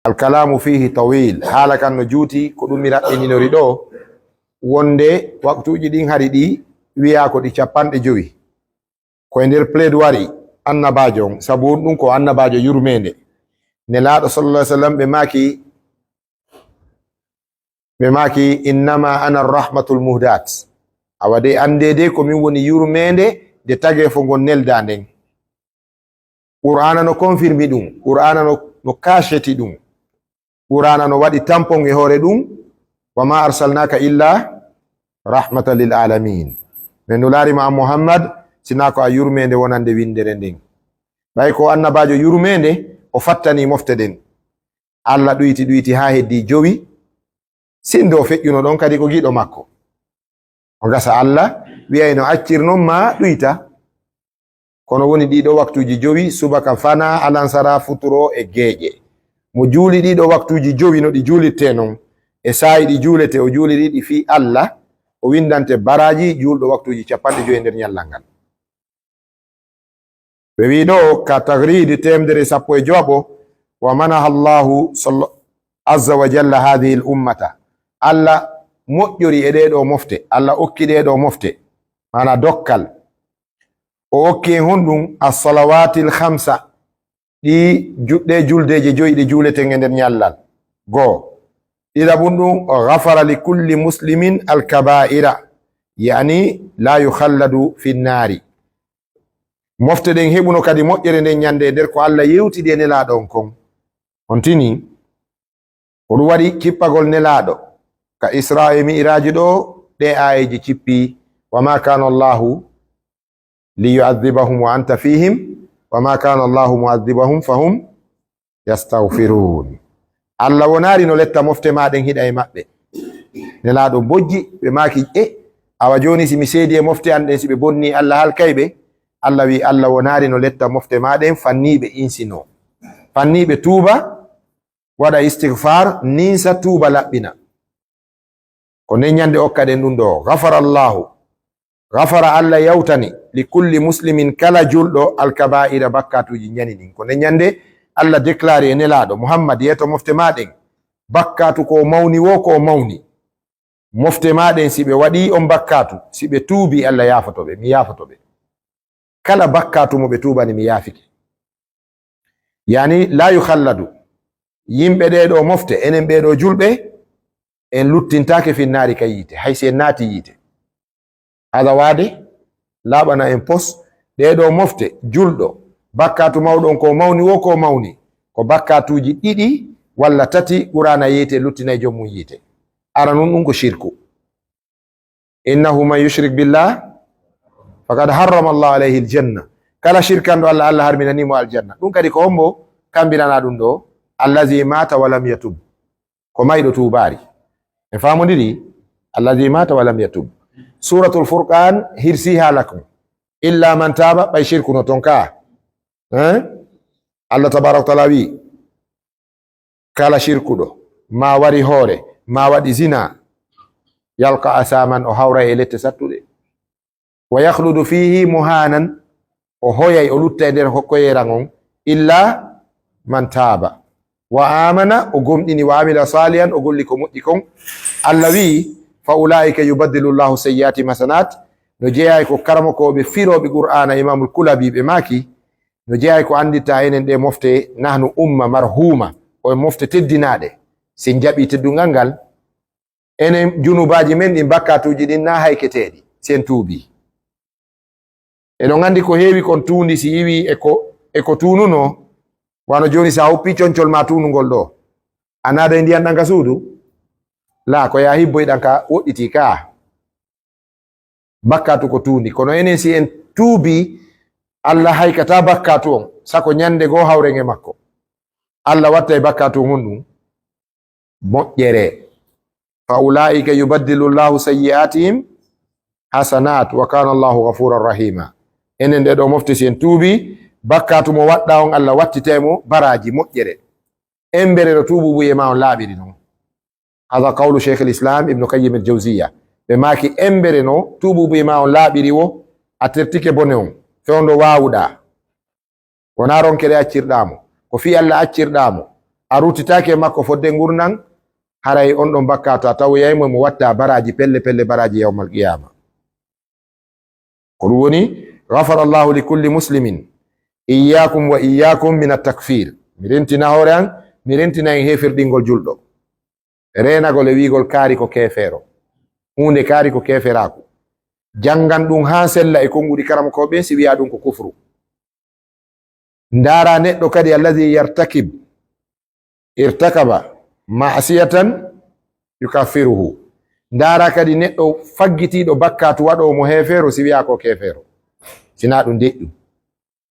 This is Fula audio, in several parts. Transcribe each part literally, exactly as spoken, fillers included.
Alkalamu fihi tawil. Haala kan no juuti, ko ɗum mi raɓɓininori ɗo, wonde waktuuji ɗin hari ɗi wiyaa ko ɗi capanɗe jowi. Ko e nder plaidoirie annabaajo on, sabu on ɗum ko annabaajo yurmeende. Nelaaɗo sallallahu alaihi wasallam ɓe maaki, ɓe maaki, "Innama ana rahmatul muhdat." Awa de annde de ko min woni yurmeende nde tageefo ngon neldaa nden. Qur'aana no confirmi ɗum, Qur'aana no, no kaaceti ɗum, Qur'aana no waɗi tampon e hoore ɗum, "Wa ma arsalnaka illa rahmatan lil alamin." Min nulaari ma an Muhammad, sinaa ko a yurmeende wonande winndere nden. Ɓay ko annabaajo yurmeende, o fattani mofte ɗen. Allah ɗuyti ɗuyti haa heddii jowi, sinndo o feƴƴuno ɗon kadi ko giɗo makko. O gasa Allah wi'ayno accir non ma ɗuyta. Kono woni ɗiɗo waktuuji jowi, subaka fana, alansara, futuro e geeƴe. Mo juuli ɗiɗo waktuuji jowi no ɗi juulirte non, e saa'i ɗi juulete, o juuliri ɗi fii Allah, o winndante baraaji juulɗo waktuuji capanɗe jowi e nder ñallal ngal. Ɓe wi'i ɗo ka Tagridi teemedere e sappo e jowaɓo, "Wa manaha Allahu sall-, azza wa jalla hadhihi al-ummata." Allah moƴƴori e ɗee ɗoo mofte, Allah okki ɗee ɗoo mofte, maana dokkal. O okki en honɗum? "As-salawatil khamsa." Ɗi juɗɗe juldeeje joyi ɗe juuleten e nder ñallal. Goo. Ɗiɗaɓum ɗum, "Ghafara li kulli muslimin al-kaba'ira." Yani, "La yukhalladu fi nnaari." Mofte ɗen heɓuno kadi moƴƴere nden ñande e nder ko Allah yewtidi e Nelaaɗo on kon. On tini, ko ɗum waɗi kippagol Nelaaɗo ka Isra e Mi'raaji ɗo, ɗe aayeeji cippi, "Wa ma kana Allahu li yu'adhibahum wa anta fihim, wa ma kana Allahu mu'adhibahum fa hum yastaghfirun." Allah wonaari no letta mofte maa ɗen hiɗa e maɓɓe. Nelaaɗo bojji, ɓe maaki, "E, awa jooni si mi seedi e mofte an ɗen, si ɓe bonni Allah halkay ɓe?" Allah wi, "Allah wonaari no letta mofte maa ɗen fanniiɓe insino. Fanniiɓe tuuba, waɗa istighfar, ninsa tuuba laɓɓina." Ko nden ñande okkaɗen ɗum ɗo. Ghafara Allahu. Ghafara, Allah yawtani, li kulli muslimin, kala julɗo, al-kaba'ira, bakkatuuji ñani ɗin. Ko nden ñande Allah déclaré e Nelaaɗo Muhammad, yeeto mofte maa ɗen, bakkatu ko mawni wo ko mawni. Mofte maa ɗen, si ɓe waɗi on bakkatu, si ɓe tuubi, Allah yaafoto ɓe, mi yaafoto ɓe. Kala bakkatu mo ɓe tuubani, mi yaafike. Yani, la yukhalladu. Yimɓe ɗee ɗoo mofte, enen ɓee ɗoo julɓe, en luttintaake finnaari ka yiite, hay si en naati yiite. Adawaade, laaɓana en pos, ɗee ɗoo mofte, julɗo, bakkatu mawɗo on ko mawni wo ko mawni, ko bakkatuuji ɗiɗi walla tati ɓuraana yeeyte, luttinay joom mum yiite. Aranun ɗum ko shirku. "Innahu man yushrik billah, faqad harrama Allah alayhi aljanna." Kala shirkanɗo Allah, Allah harminani mo aljanna. Ɗum kadi ko hombo kambirana ɗum ɗo? "Allazi mata wa lam yatub." Ko mayɗo tuubaari. En faamondiri? "Allazi mata wa lam yatub." Suratul Furqan hirsi haala kon. "Illa man taba," ɓay shirku no ton ka. Hein? Allah tabaraka wa taala wi, kala shirkuɗo, ma wari hoore, ma waɗi zina, yalqa asaman, o hawray e lette sattuɗe. Wa yakhludu fihi muhanan, o hoyay, o lutta e nder hokkoyeran on, illa man taba wa amana, o gomɗini, wa amila salihan, o golli ko moƴƴi kon. Allah wi, fa ulaika yubaddilu Allahu sayyiati hasanat. No jeeya e ko karamokooɓe firooɓe Qur'aana, Imamul Kulabi, ɓe maaki, no jeeya e ko annditta enen ɗe mofte, nahnu umma marhuma, o mofte teddinaaɗe. Si en jaɓi teddungal ngal, enen junubaaji men ɗin, bakkatuuji ɗin, na hayketeeɗi, si en tuubi. Eɗon anndi ko heewi kon tuundi si iwi e ko, e ko tuununoo, wano jooni si a huppi concol ma tuunungol ɗo, a naada e ndiyan ɗan ka suudu? Laa, ko yaa hibboy ɗan ka woɗɗiti ka. Bakkatu ko tuundi, kono enen si en tuubi, Allah haykata bakkatu on, sako ñande goo hawren e makko. Allah wattay bakkatu on ɗum moƴƴere. Fa ulaa'ika yubaddilu Allahu sayyi'aatihim hasanat, wa kana Allahu ghafuran rahima. Enen ɗe ɗo mofte si en tuubi, bakkatu mo waɗɗa on, Allah wattitay mo baraaji moƴƴere. Embere no tuubu buye ma on laaɓiri non. Hada qawlu Sheikh al-Islam Ibn Qayyim al-Jawziyya. Ɓe maaki embere no tuubu buye ma on laaɓiri wo, a tertike bone on, fewndo waawuɗa. Wonaa ronkere accirɗaa mo. Ko fii Allah accirɗaa mo. a ruttitaake e makko fodde ngurndan, haray on ɗon bakkaatu a tawoyay mo, mo watta baraaji pelle pelle, baraaji yawmal qiyaama. Ko ɗum woni, "Ghafara Allahu li kulli muslimin, iyyakum wa iyyakum min at-takfir." Mi rentina hoore an, mi rentina en heferɗingol julɗo. Reenagol e wi'gol kaari ko keefeero. Huunde kaari ko keeferaaku. Janngan ɗum haa sella e konnguɗi karamokooɓe ɓen, si wi'a ɗum ko kufru. Ndaara neɗɗo kadi, "Alladhi yartakib, irtakaba ma'siyatan yukaffiruhu." Ndaara kadi neɗɗo faggitiiɗo bakkaatu waɗoowo mo heefeero, si wi'a ko keefeero. Sinaa ɗum deƴƴu.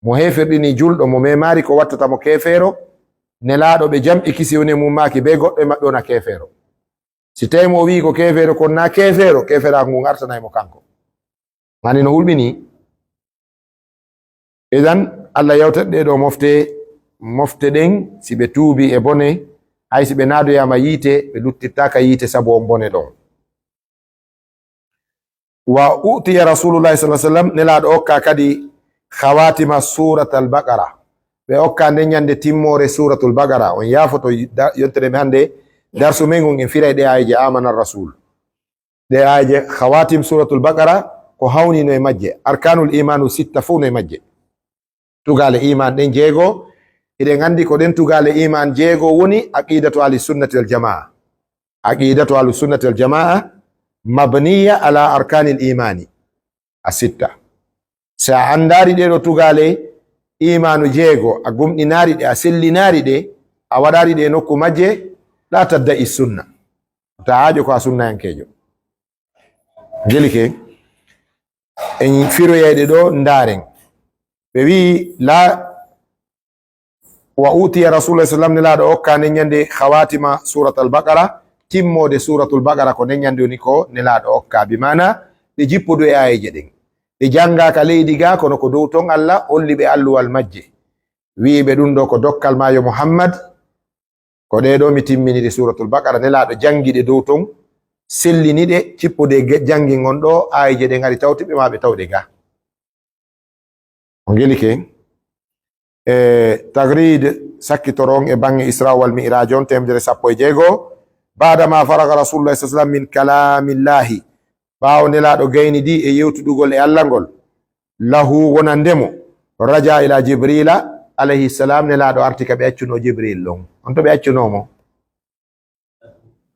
Mo heeferɗini julɗo, mo memaari ko wattata mo keefeero, Nelaaɗo ɓe jam e kisiyee mum maaki bee goɗɗo e maɓɓe wona keefeero. Si tawi mo o wi'i ko keefeero, kon na keefeero, keeferaaku ngun artanay mo kanko. Mani no hulɓini. Idan, Allah yawtat ɗee ɗoo mofte, mofte ɗen, si ɓe tuubi e bone, hay si ɓe naadoyaama yiite, ɓe luttittaaka yiite sabu on bone ɗon. Wa utiya Rasulullahi sallallahu alaihi wasallam, Nelaaɗo okka kadi khawatima Suratul Baqara. Ɓe okka nden ñande timmoore Suratul Baqara. On yaafoto da-, yontere men hannde, darsu men ngun en firay ɗe aayeeje Amana Rasul. Ɗe aayeeje khawatim Suratul Baqara, ko hawnino e majje. Arkanul imanu sitta fow no e majje. Tugaale iman ɗen jeego, hiɗen anndi ko ɗen tugaale iman jeego woni aqidatu ahli sunnati wal jamaa. Aqidatu ahli sunnati wal jamaa mabniya ala arkanil imani a sitta. Si a anndaari ɗee ɗoo tugaale imaanu jeego, a gomɗinaari ɗe, a sellinaari ɗe, a waɗaari ɗe e nokku majje, la tadda'i sunna. Ta haajo ko a sunnayankeejo. Gelike, en firoyayɗe ɗoo, ndaaren. Ɓe wi'i, la, wa utiya Rasulullah sallam, Nelaaɗo okka nden ñande khawatima Surat al-Baqara, timmoode Suratul Baqara, ko nden ñande woni ko Nelaaɗo okka, bi maana ɗe jippodu e aayeeje ɗen. Ɗe janngaaka leydi ga, kono ko dow ton Allah holli ɓe alluwal majje. Wi'i ɓe, "Ɗum ɗoo ko dokkal ma yo Muhammad." Ko ɗee ɗoo mi timminiri Suratul Baqara, Nelaaɗo janngi ɗe dow ton, sellini ɗe, cippude ge-, janngin on ɗoo, aayeeje ɗen ari tawti ɓe, ma ɓe tawɗe ga. O ngelike, e Tagrid sakkitoro on e baŋŋe Isra wal Mi'raj on, teemedere sappo e jeego, "Baada ma faraga Rasulullah sallallahu alaihi wasallam min kalamillahi." Ɓaawo Nelaaɗo gaynidi e yewtudugol e Allah ngol, lahu wonande mo, raja ila Jibrila alayhi salam, Nelaaɗo arti ka ɓe accunoo Jibril ɗon. On to ɓe accunoo mo?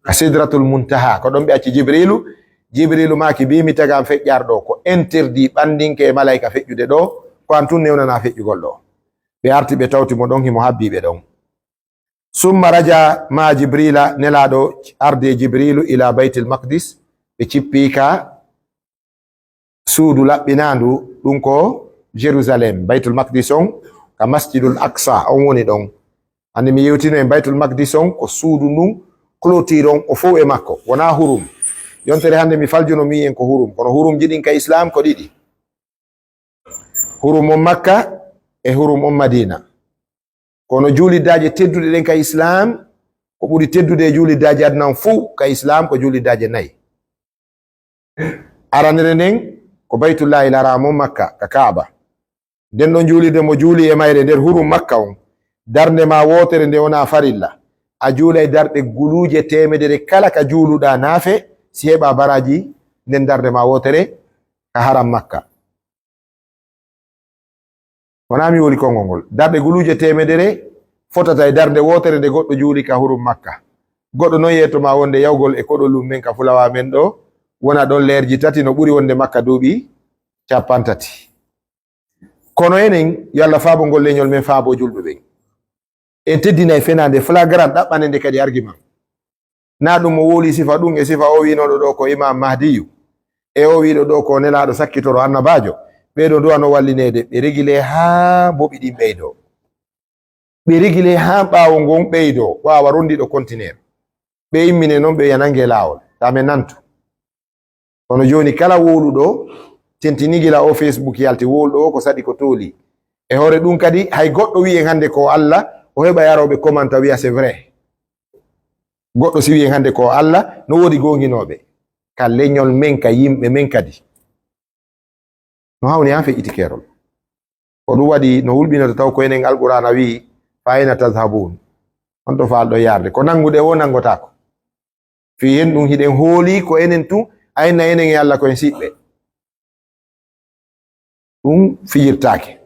Ka Sidratul Muntaha, ko ɗon ɓe acci Jibrilu. Jibrilu maaki, "Bi mi tagaan feƴƴaar ɗoo, ko interdit ɓanndinke e malayka feƴƴude ɗoo, ko an tun newnanaa feƴƴugol ɗoo." Ɓe arti ɓe tawti mo ɗon, himo habbii ɓe ɗon. Summa raja ma Jibrila, Nelaaɗo ardi e Jibrilu ila Baytil Maqdis, ɓe cippi ka suudu laɓɓinaandu, ɗum ko Jérusalem, Baytul Maqdis on, ka Masjidul Aqsa, on woni ɗon. Anndi mi yewtino en Baytul Maqdis on, ko suudu ndun, clôture on, o fow e makko, wonaa hurum. Yontere hannde mi faljuno mi en ko hurum, kono hurumji ɗin ka Islam ko ɗiɗi. Hurum on Makka e hurum on Madina. Kono juuliddaaje tedduɗe ɗen ka Islam, ko ɓuri teddude e juuliddaaje aduna on fow ka Islam ko juuliddaaje nayi. Aranere nden ko Baytullahil Haram on Makka ka Kaaba. Nden ɗon juulirde mo juuli e mayre nder hurum Makka on, darnde ma wootere nde wonaa farilla. A juulay darɗe guluuje teemedere kala ka juuluɗaa naafe, si heɓaa baraaji nden darnde ma wootere ka haram Makka. Wonaa mi woli konngol ngol. Darɗe guluuje teemedere fotata e darnde wootere nde goɗɗo juuli ka hurum Makka. Goɗɗo non yeeto ma wonde yawgol e koɗolum men ka Fulawa men ɗoo, wona ɗon leerji tati no ɓuri wonde Makka duuɓi cappanɗe tati. Kono enen, yo Allah faabo ngol leñol men, faabo julɓe ɓen. En teddinay fenaande flagrant, ɗaɓɓane nde kadi argument. Na ɗum mo wowli sifa ɗum e sifa o wi'nooɗo ɗoo ko Imaam Mahdiyu, e o wi'ɗo ɗoo ko nelaaɗo sakkitoro annabaajo, ɓee ɗoo duwano wallineede, ɓe regilee haa mboɓi ɗin ɓeydoo. Ɓe regilee haa ɓaawo ngon ɓeydoo, waawa ronndiɗo kontineer. Ɓe immine non, ɓe wi'a nangee laawol, taa men nantu. Kono jooni kala wowluɗo, tentini gila o Facebook yalti, wowluɗo o ko saɗi ko tooli. E hoore ɗum kadi, hay goɗɗo wi'en hannde ko Allah, o heɓa yarooɓe komanta wi'a c'est vrai. Goɗɗo si wi'en hannde ko Allah, no woodi goonginooɓe. Ka leñol men, ka yimɓe men kadi. No hawni haa feƴƴiti keerol. Ko ɗum waɗi no hulɓinata taw ko enen Alqur'aana wi'i, "Fa ayna tadhhabun?" On to faalɗo yarde. Ko nanngude o nanngotaako. Fii hen ɗum hiɗen hooli ko enen tun, ayna enen e Alla ko en siɓɓe. Ɗum fijirtaake.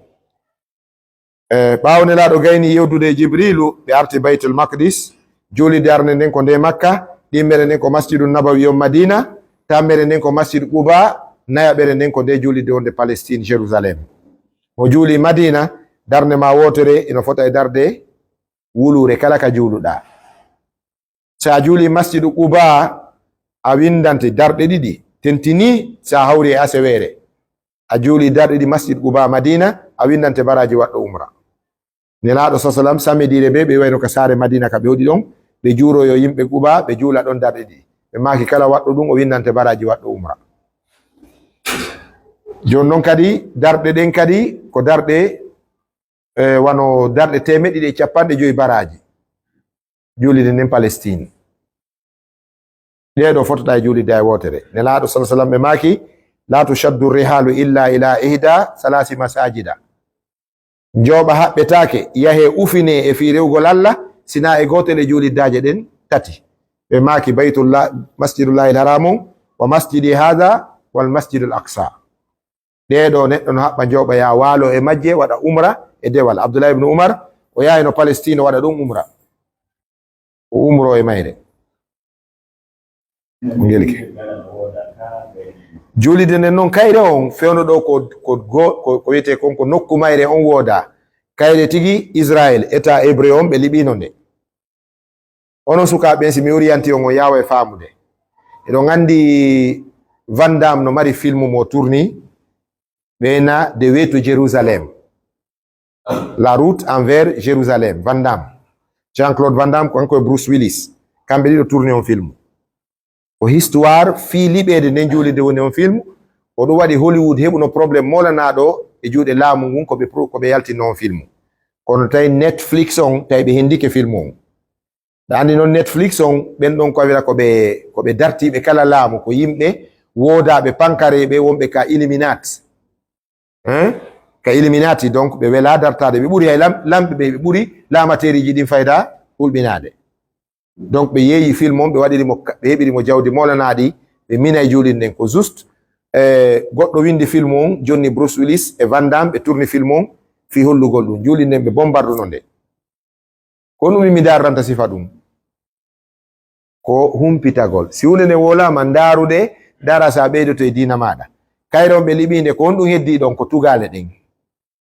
E, ɓaawo Nelaaɗo gayni yewdude e Jibriilu, ɓe arti Baytul Maqdis, juulirde darnde nden ko nde Makka, ɗimmere nden ko Masjidun Nabawi on Madina, tammere nden ko Masjid Quba, nayaɓere nden ko nde juulirde wonde Palestine, Jérusalem. Mo juuli Madina, darnde ma wootere ino fota e darnde wuluure kala ka juuluɗaa. Si a juuli Masjidu Quba, a winndante darɗe ɗiɗi, tentini si a hawri e aseweere. A juuli darɗe ɗiɗi Masjid Quba Madina, a winndante baraaji waɗɗo umra. Nelaaɗo sa sallam samediire ɓe, ɓe wayno ka saare Madina ka ɓe hoɗi ɗon, ɓe juuroyo yimɓe Quba, ɓe juula ɗon darɗe ɗiɗi. Ɓe maaki kala waɗɗo ɗum o winndante baraaji waɗɗo umra. Jooni non kadi, darɗe ɗen kadi ko darɗe, e, wano darɗe teemeɗɗe ɗiɗi e capanɗe joyi baraaji. Juulirde nden Palestine. Ɗee ɗoo fotata e juulirde hay wootere. Nelaaɗo sala sallam ɓe maaki, "La tushaddu rihalu illa ila ihda salasi masajida." Njooɓa haɓɓetaake, yahee ufinee e fii rewugol Alla, sinaa e gootel e juulirdaaje ɗen tati. Ɓe maaki, Baytullah, Masjidullahil Haram on, wa masjidi hadha, wal Masjidul Aqsa. Ɗee ɗoo neɗɗo no haɓɓa njooɓa yaa waalo e majje, waɗa umra e dewal. Abdullah ibn Umar, o yaayno Palestine, o waɗa ɗon umra. O umro e mayre. Ngel ke. Juulirde nden non kayre on fewndo ɗoo ko, ko, go-, ko, ko wiyetee kon ko nokku mayre on woodaa. Kayre tigi Israël, État hébreu on ɓe liɓiino nde. Onon sukaaɓe ɓen, si mi oriyanti on, on yaawa e faamude. Eɗon anndi Van Damme no mari film mo tourni, ɓe na The Way to Jerusalem. La route envers Jérusalem, Van Damme. Jean-Claude Van Damme, kanko e Bruce Willis. Kamɓe ɗiɗo tourni on film. Ko histoire fii liɓeede nden juulirde woni on film. O ɗo waɗi Hollywood heɓuno problème moolanaaɗo e juuɗe laamu ngun ko ɓe pro-, ko ɓe yaltinno on film. Kono tawi Netflix on, tawi ɓe hendike film on. Ɗa anndi non Netflix on, ɓen ɗon ko wira ko ɓe, ko ɓe dartiiɓe kala laamu, ko yimɓe woodaaɓe pankareeɓe wonɓe ka Illuminati. Hein? Ka Illuminati, donc, ɓe welaa dartaade. Ɓe ɓuri hay lam-, lamɓe ɓe, ɓe ɓuri laamateeriiji ɗin fayda hulɓinaade. Donc, ɓe yeeyi film on, ɓe waɗiri mo ka-, ɓe heɓiri mo jawdi moolanaaɗi, ɓe minay juulirde nden. Ko juste, eh, goɗɗo winndi film on, jonni Bruce Willis e Van Damme, ɓe tourni film on, fii hollugol ɗum. Juulirde nden ɓe bombarduno nde. Ko ɗum mi darranta sifa ɗum. Ko humpitagol. Si huunde nden wowlaama, ndaarude, ndaara si a ɓeydoto e diina maaɗa. Kayre on ɓe liɓiinde, ko honɗum heddii ɗon? Ko tugaale ɗen.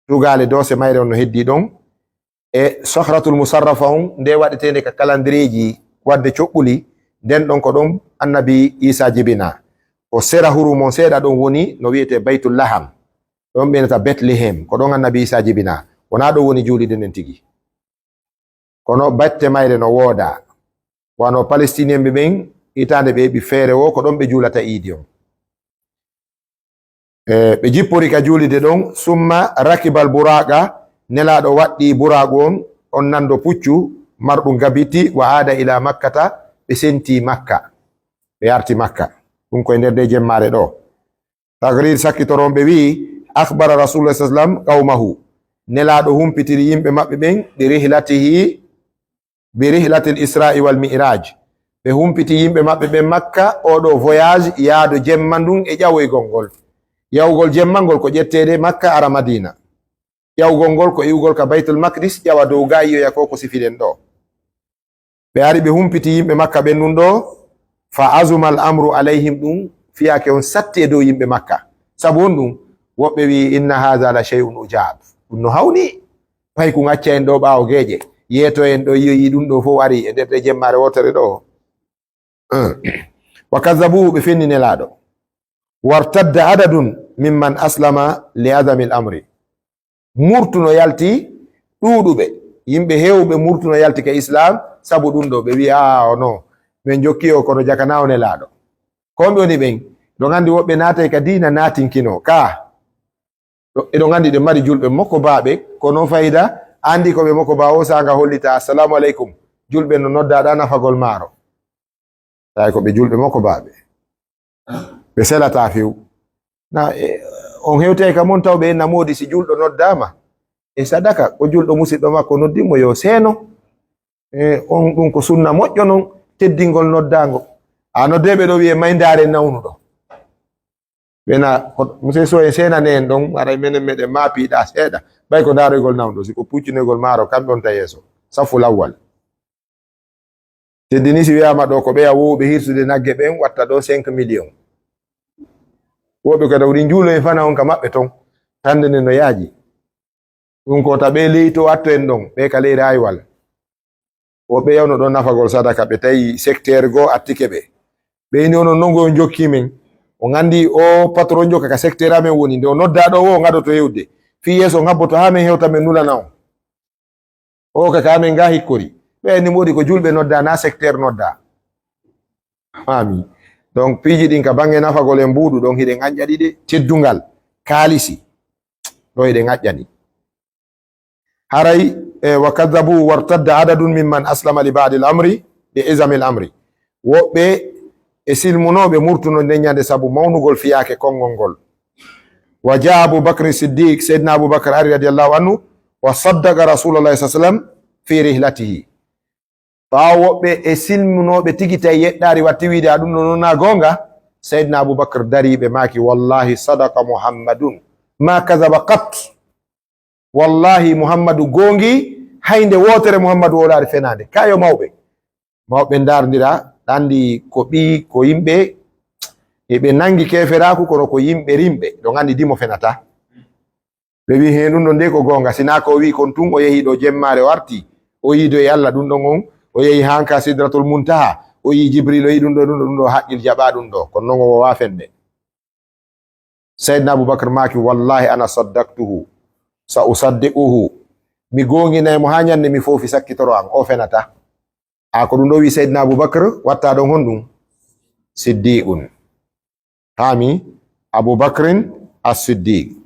Tugaale doose mayre on no heddii ɗon. E Sohratul Musarrafa on, nde waɗeteende ka kalandireeji waɗde coɓɓuli, nden ɗon ko ɗon Annabi Iisaa jibinaa. Ko sera hurum on seeɗa ɗon woni no wi'etee Baytul Laham. Ɗon ɓe nata Betlehem. Ko ɗon Annabi Iisaa jibinaa. Wonaa ɗon woni juulirde nden tigi. Kono batte mayre no woodaa. Wano Palestinienɓe ɓen, hitaande ɓe heɓi feere woo, ko ɗon ɓe juulata iidi on. E, ɓe jippori ka juulirde ɗon, summa rakibal buraaqa, Nelaaɗo waɗɗii buraaku on, on nando puccu, marɗum gabiti, wa aada ila Makkata, ɓe sentii Makka. Ɓe arti Makka. Ɗum ko e nder nde jemmaare ɗoo. Taqrir sakkitoro on ɓe wi'i, akhbara Rasulullah sallallahu alaihi wasallam qawmahu. Nelaaɗo humpitiri yimɓe maɓɓe ɓen, bi rihlatihi, bi rihlatil Isra'i wal Mi'raj. Ɓe humpiti yimɓe maɓɓe ɓen Makka, oo ɗoo voyage yaado jemma ndun e ƴawoygol ngol. Ƴawgol jemma ngol ko ƴetteede Makka ara Madina. Ƴawgol ngol ko iwgol ka Baytul Maqdis, ƴawa dow gaa yi'oya ko ko sifiɗen ɗoo. Ɓe ari ɓe humpiti yimɓe Makka ɓen ɗun ɗoo, fa azumal amru alayhim, ɗun fiyaake on satti e dow yimɓe Makka. Sabu honɗun? Woɓɓe wi'i, inna haadha la shay'un ujaab. Ɗun no hawni. Paykun acca en ɗoo ɓaawo geeƴe. Yeeto en ɗoo yi'oyi ɗun ɗoo fow ari e nder ɗee jemmaare wootere ɗoo. Wa kazzabuhu, ɓe fenni Nelaaɗo. Wartadda adadun mimman aslama li azamil amri. Murtuno yalti ɗuuɗuɓe. Yimɓe heewɓe murtuno yalti ka Islaam sabu ɗun ɗoo. Ɓe wi'i, "Aa, o no, men jokki o, kono jakanaa o Nelaaɗo." Ko ɓe woni ɓen? Ɗon anndi woɓɓe naatay ka diina naatinkino. Ka, ɗo-, eɗon anndi ɗe mari julɓe mokobaaɓe, kono fayda, anndi ko ɓe mokobaa o, saanga hollita, "Assalamu aleykum." Julɓe no noddaa ɗaa nafagol maaro. Tawi ko ɓe julɓe mokobaaɓe. Ɓe selataa few. Na, e, on hewtay ka mon taw ɓe na moodi si julɗo noddaama e sadaka, ko julɗo musiɗɗo makko noddi mo yo seeno. E, on ɗum ko sunna moƴƴo non, teddingol noddaango. A noddeeɓe ɗo wi'e may ndaare nawnuɗo. Ɓena, ko, monsieur Sow en seenane en ɗon, haray menen meɗen maapiɗa seeɗa. Ɓay ko ndaaroygol nawnuɗo, si ko puccinoygol maaro, kamɓe on ta yeeso. Saffu lawwal. Teddini si wi'aama ɗo ko ɓeya wowɓe hirsude nagge ɓen, watta ɗo cinq millions. Woɓɓe kadi wuri njuulo en fana on ka maɓɓe ton. Tande nden no yaaji. Ɗum ko ta ɓe leyto watto en ɗon, ɓe ka ley raywal. Woɓɓe yawno ɗon nafagol sadaka, ɓe tawi secteur goo attike ɓe. Ɓe ini onon non ngo on jokki men. On anndi o patron jokka ka secteur amen woni. Nde o nodda ɗo wo, o ngadoto hewde. Fii yeeso o ngabboto haa men hewta men nulana on. O ka, ka amen nga hikkori. Ɓe anndi moodi ko julɓe nodda, na secteur nodda. Faami. Donc, piiji ɗin ka bange nafagol e mbuuɗu ɗon, hiɗen anƴaɗi ɗe, teddungal, kaalisi. Ɗo hiɗen anƴani. Haray, e, wa kadhabu wartadda adadun mimman aslama li ba'di al-amri, li izami al-amri. Woɓɓe e silmunooɓe murtuno nden ñande sabu mawnugol fiyaake konngol ngol. Wa jaa Abu Bakr Siddiq, Seydina Abu Bakr ari radiyallahu anhu, wa saddaqa Rasulullahi sallallahu alaihi wasallam fi rihlatihi. Ɓaawo woɓɓe e silmunooɓe tigi tawi yeɗɗaari watti wiide a ɗum ɗo noon na goonga, Seydina Abu Bakr darii ɓe maaki, wallahi sadaqa Muhammadun, ma kadhaba qat. Wallahi Muhammadu goongi, hay nde wootere Muhammadu wolaari fenaande. Kayo mawɓe. Mawɓe ndaarndira, ɗa anndi ko ɓii, ko yimɓe, e ɓe nanngi keeferaaku, kono ko yimɓe rimɓe, ɗo nganndi dimo fenata. Ɓe wi'i, "Hee, ɗum ɗo nde ko goonga, si naa ko o wi'i kon tun, o yehi ɗo jemmaare, o arti, o yiido e Alla ɗum ɗon on, o yehi haa ka Sidratul Muntaha, o yi'i Jibril, o yi'i ɗum ɗo, ɗum ɗo, ɗum ɗo, haqqil jaɓaa ɗum ɗo, kono non o woowaa fende." Seydina Abubakar maaki, "Wallahi ana saddaqtuhu, sa usaddiquhu." Mi goonginay mo haa ñande mi foofi sakkitoro an, o fenata. A ko ɗum ɗo wi'i Seydina Abubakar, watta ɗon honɗum? Siddiqun. Faami? Abubakrin as-Siddiq.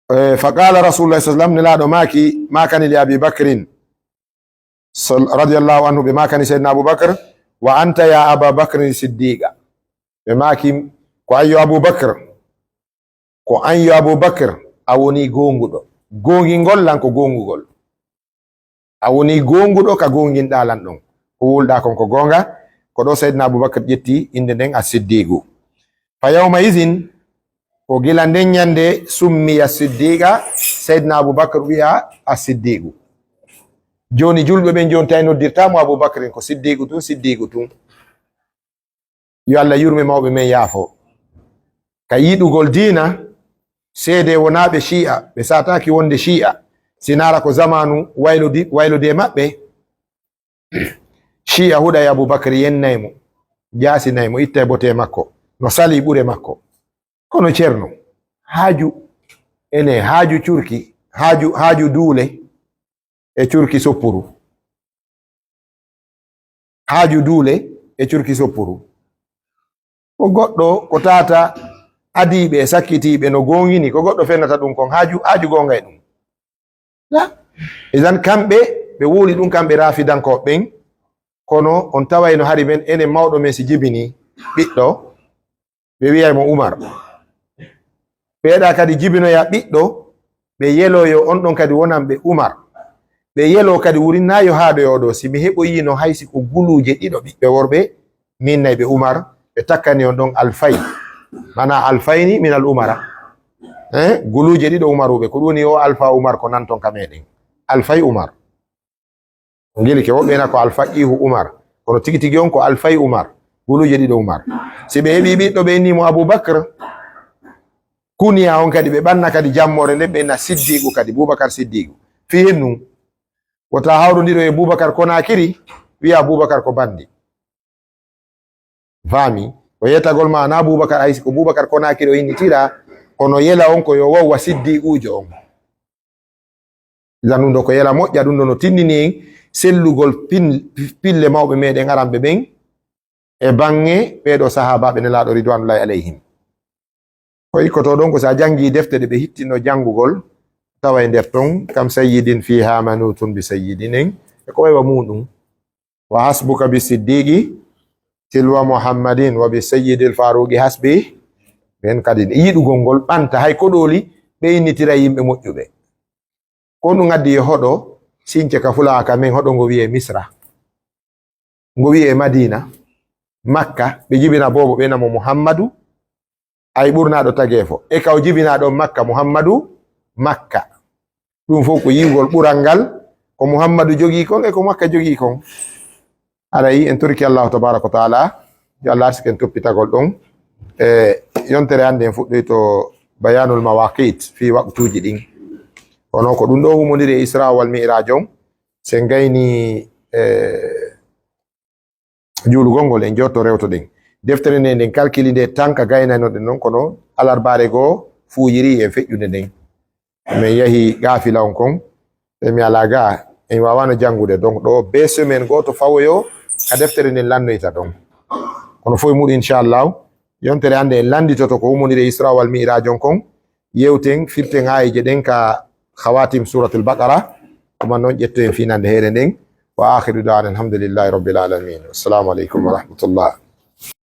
Eh, fa qala Rasulullah sallallahu alaihi wasallam, Nelaaɗo maaki, maakani li Abi Bakrin, sal-, radiyallahu anhu, ɓe maakani Seydina Abubakar, "Wa anta ya Aba Bakrin Siddiqa." Ɓe maaki, "Ko an yo Abubakar, ko an yo Abubakar, a woni goonguɗo. Goongingol lan ko goongugol." A woni goonguɗo ka goonginɗaa lan ɗon. Ko wulɗaa kon ko goonga. Ko ɗo Seydina Abubakar ƴetti innde nden As-Siddiqu. Fa yawma izin, ko gila nden ñande summiya Siddiqa, Seydina Abubakar wi'a As-Siddiqu. Jooni julɓe ɓen jooni tawi noddirtaa mo Abubakrin, ko Siddiqu tun, Siddiqu tun. Yo Allah yurme mawɓe men yaafo. Ka yiɗugol diina, seede wonaaɓe Shi'a, ɓe saataaki wonde Shi'a, si naara ko zamaanu waylodi-, waylodi e maɓɓe. Shi'a huɗa e Abubakar, yennay mo, jaasinay mo, ittay bote makko, no sali ɓure makko. Kono Ceerno, haaju ene, haaju curki, haaju, haaju duule, e curki soppuru. Haaju duule e curki soppuru. Ko goɗɗo, ko taata adiiɓe e sakkitiiɓe no goongini, ko goɗɗo fenata ɗum kon, haaju, haaju goonga e ɗum. La. Idan kamɓe, ɓe wowli ɗum kamɓe raafidankooɓe ɓen, kono on tawayno hari men, enen mawɗo men si jibini ɓiɗɗo, ɓe wi'ay mo Umar. Ɓe eɗa kadi jibinoya ɓiɗɗo, ɓe yeloyo on ɗon kadi wonan ɓe Umar. Ɓe yelo kadi wurin na yo haaɗoyo ɗo, si mi heɓoyino hay si ko guluuje ɗiɗo ɓiɓɓe worɓe, min nay ɓe Umar, ɓe takkani on ɗon alfay. Mana alfayni min al Umara. Eh, guluuje ɗiɗo Umaruɓe, ko ɗum woni o alfa Umar ko nan ton ka meɗen. Alfay Umar. Ngilike, woɓɓe na ko Alfaqihu Umar. Kono tigi tigi on ko Alfay Umar. Guluuje ɗiɗo Umar. Si ɓe heɓi ɓiɗɗo, ɓe inni mo Abubakar, kuniya on kadi, ɓe ɓanna kadi jammore nden, ɓe inna Siddiqu kadi, Bubakar Siddiqu. Fii hennun, wota hawrondiro e Bubakar Konakiri, wi'a Bubakar ko bandi. Faami? Ko yetagol ma, na Bubakar, ay, si ko Bubakar Konakiri o innitira, kono yela on ko yo wowwa siddiquujo on. Idan ɗum ɗo ko yela moƴƴa, ɗum ɗo no tindini en sellugol pin-, pille mawɓe meɗen aranɓe ɓen e baŋŋe ɓee ɗo sahaabaaɓe Nelaaɗo ridwanullahi alayhim. Ko ikkoto ɗon ko si a janngi defte ɗe ɓe hittinno janngugol, tawa e nder ton, kam sayyidin fiha manutun bi sayyidin en, e ko waywa muuɗum. Wa hasbuka bi siddiqi tilwa Muhammadin wa bi sayyidil faruqi hasbi. Ɓen kadi yiɗugol ngol ɓanta, hay koɗooli ɓe innitira yimɓe moƴƴuɓe. Ko ɗum addi yo hoɗo since ka fulaka men hoɗo ngo wiye Misra. Ngo wiye Madina, Makka, ɓe jibina boobo ɓe namo Muhammadu, ay ɓurnaɗo tageefo. E ka o jibina ɗon Makka, Muhammadu, Makka. Ɗum fof ko yiwgol ɓural ngal, ko Muhammadu jogii kon e ko Makka jogii kon. Aray, en toriki Allahu tabaraka wa taala, yo Allah arsiken toppitagol ɗon. E yontere hannde en fuɗɗoyto bayanul mawaqit fii waqtuuji ɗin. Kono ko ɗum ɗo humondiri e Isra wal Mi'raj on, sen gayni, e, juulugol ngol en jotto rewtoɗen. Deftere nde nden kalkili nde tan ka gaynanoɗen non, kono alarbaare goo fuujiri en feƴƴude nden. Min yahi gaafila on kon, e mi alaa ga, en waawano janngude. Donc, ɗo be semaine gooto fawoyo ka deftere nden lannoyta ɗon. Kono fof e muɗum, inchallahu, yontere hannde en lannditoto ko humondiri e Isra wal Mi'raj on kon, yewten, firten aayeeje ɗen ka khawatim Suratul Baqara, ɗum noon ƴettoyen fii nande heere nden. Wa akhiru da'wana alhamdulillahi rabbil alamin. Assalamu aleykum wa rahmatullah.